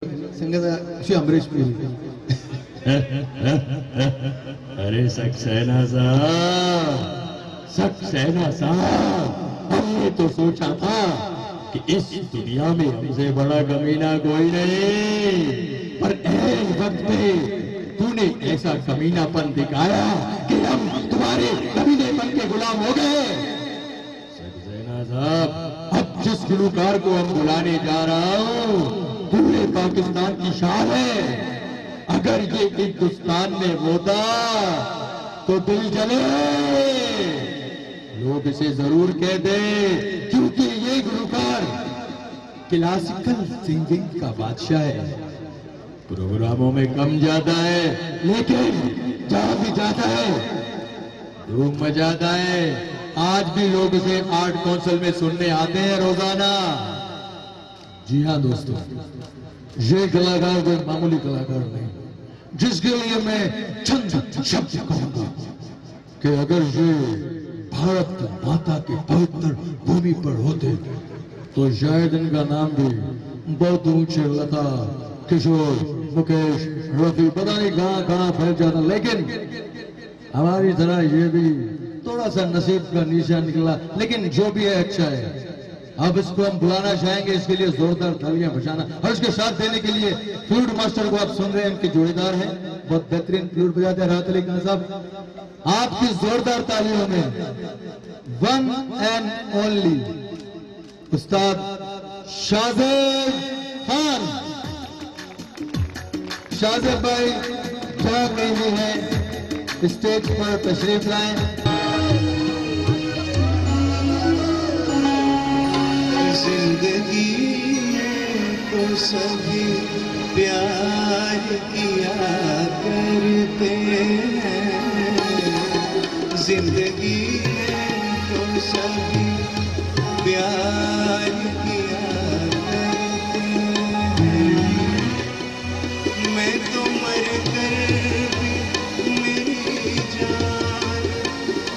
سنگت ءَ شی امریش پوری۔ ارے سک سینا صاحب، سک سینا صاحب، ہم نے تو سوچا تھا کہ اس دنیا میں ہم سے بڑا کمینہ کوئی نہیں، پر عین وقت پہ تو نے ایسا کمینہ پن دکھایا کہ ہم تمہارے کمینے پن کے غلام ہو گئے۔ سک سینا صاحب، اب جس گلوکار کو ہم بلانے جا رہا ہوں، پورے پاکستان کی شان ہے۔ اگر یہ ہندوستان میں ہوتا تو دل جلے، لوگ اسے ضرور کہتے، کیونکہ یہ گلوکار کلاسیکل سنگنگ کا بادشاہ ہے۔ پروگراموں میں کم جاتا ہے، لیکن جہاں بھی جاتا ہے، دھوم مچاتا ہے۔ آج بھی لوگ اسے آرٹ کونسل میں سننے آتے ہیں روزانہ۔ جی ہاں دوستو، یہ کلاکار کوئی معمولی کلاکار نہیں، جس کے لیے میں چند شبد کہوں گا کہ اگر یہ بھارت ماتا کے پوتر بھومی پر ہوتے تو شاید ان کا نام بھی بہت اونچے، لتا، کشور، مکیش، رفیع، پتہ نہیں کہاں کہاں پھیل جاتا۔ لیکن ہماری طرح یہ بھی تھوڑا سا نصیب کا نیچا نکلا، لیکن جو بھی ہے اچھا ہے۔ اب اس کو ہم بلانا چاہیں گے، اس کے لیے زوردار تالیاں بجانا اور اس کے ساتھ دینے کے لیے فلوٹ ماسٹر کو آپ سن رہے ہیں، ان کے جوڑے دار ہیں، بہت بہترین فلوٹ بجاتے ہیں راحت علی خان صاحب۔ آپ کی زوردار تالیوں میں ون اینڈ اونلی استاد شاہزیب خان۔ شاہزیب بھائی، جہاں کہیں بھی ہیں، اسٹیج پر تشریف لائیں۔ زندگی میں تو سبھی پیار کیا کرتے ہیں، زندگی میں تو سبھی پیار کیا کرتے ہیں۔ میں تو مر کر بھی میری جان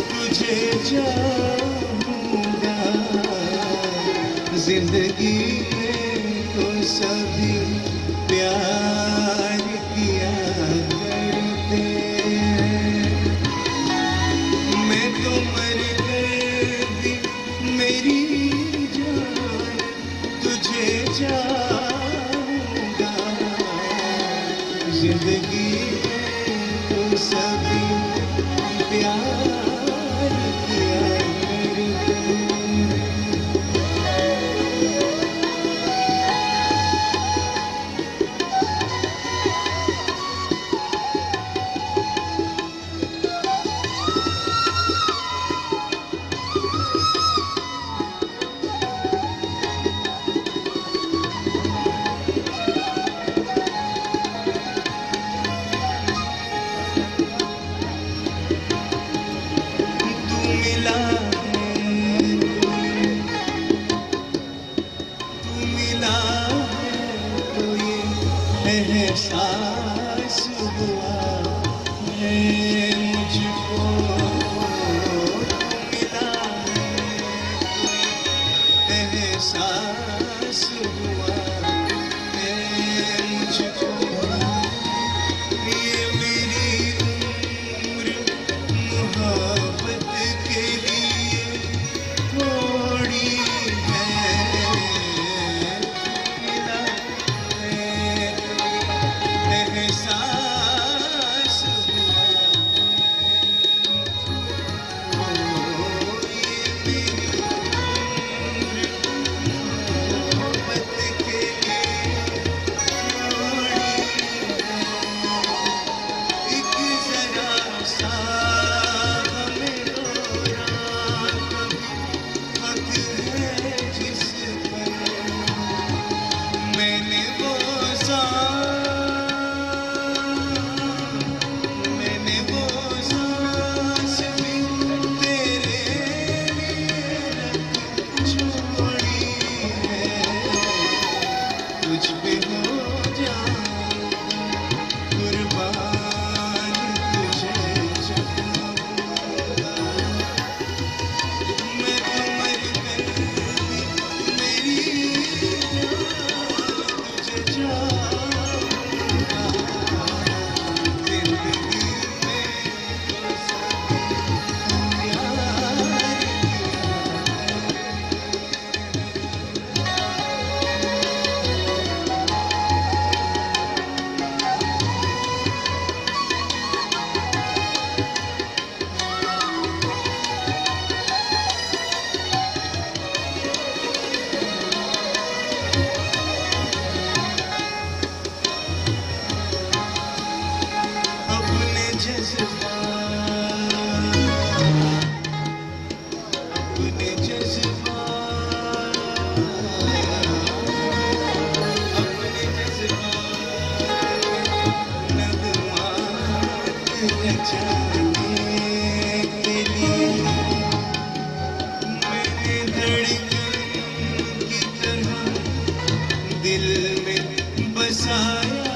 تجھے چاہوں گا، زندگی میں تو سبھی پیار کیا کرتے ہیں۔ میں تو مر کر بھی میری جان تجھے چاہوں گا، زندگی میں تو سبھی پیار کیا کرتے ہیں۔ تو ملا ہے، تو ملا ہے، تو یہ احساس ہوا ہے مجھ کو۔ تو ملا ہے، تو یہ احساس ہوا ہے مجھ کو۔ یہ میری عمر محبت کے لیے تھوڑی ہے، ملا ہے احساس ہوا۔ अचानक तेरी मैंने धड़कन की तरह दिल में बसाया।